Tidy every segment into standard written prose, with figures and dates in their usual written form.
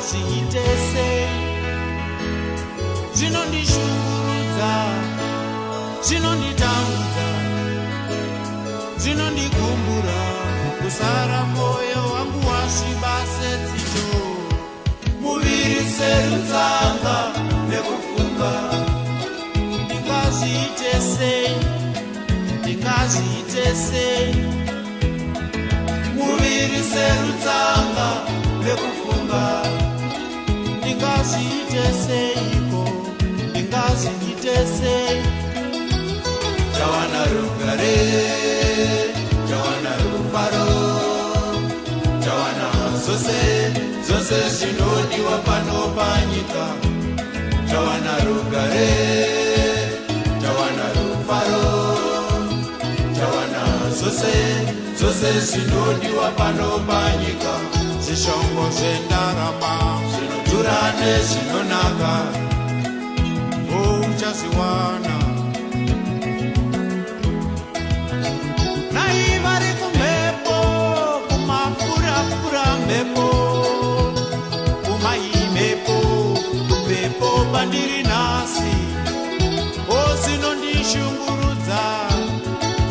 Ndingazviite sei? Zvinondishungurudza, zvinonditambudza, zvinondigumbura, kusara mwoyo wangu wasviba setsito. Muviri serutsanga nekufunga. Ndingazviite sei? Ndingazviite sei? Muviri serutsanga nekufunga. Ndingazviite seiko? Ndingazviite sei? Tawana rugare, tawana rufaro, tawana zvose zvose zvinodiwa pano panyika. Tawana rugare, tawana rufaro, tawana zvose zvose zvinodiwa pano panyika. Zvishongo zvendarama zvinodhura nezvinonaka, uchazviwana. Nai vari kumhepo, kumafurafura mhepo, kumaimhepo, kumhepo pandiri nhasi. O, zvinondishungurudza,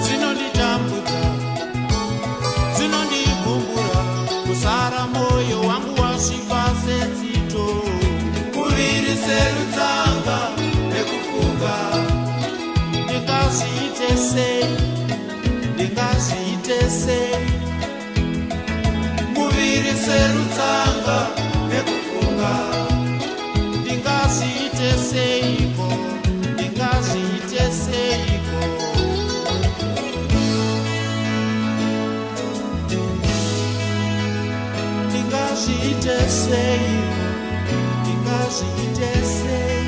zvinonditambudza, zvinondigumbura, kusara mwoyo wangu wasviba setsito. Muviri serutsanga nekufunga. Ndingazviite sei? Ndingazviite sei? Muviri serutsanga nekufunga. Ndingazviite seiko? Ndingazviite seiko? Ndingazviite seiko? Ndingazviite sei?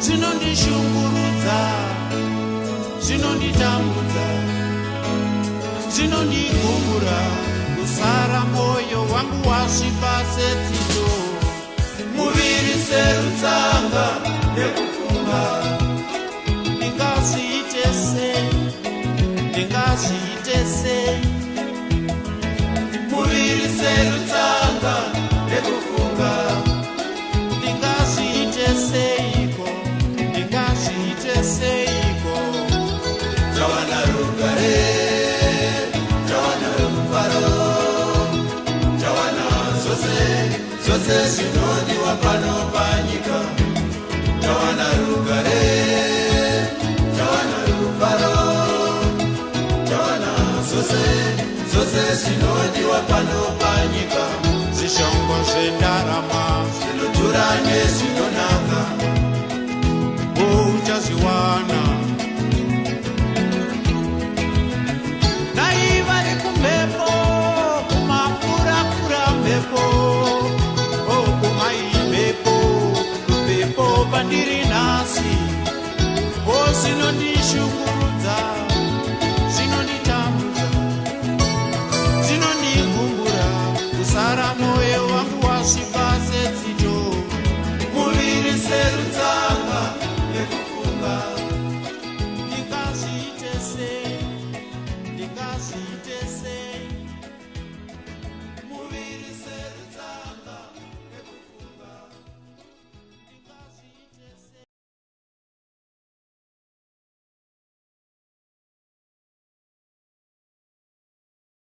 Zvinondishungurudza, zvinonditambudza, zvinondigumbura, kusara mwoyo wangu wasviba setsito. Muviri serutsanga nekufunga. Ndingazviite sei? Ndingazviite sei? Muviri serutsanga nekufunga. Ndingazviite seiko? Ndingazviite seiko? Tawana rugare, tawana rufaro, tawana zvose zvose zvinodiwa pano panyika. Tawana rugare, tawana rufaro, tawana zvose zvose zvinodiwa pano panyika. Zvishongo zvendarama zvinodhura nezvinonaka, uchazviwana. Nai vari kumhepo, kumafurafura mhepo, o kumaimhepo, kumhepo pandiri nhasi. O, zvinondishungurudza,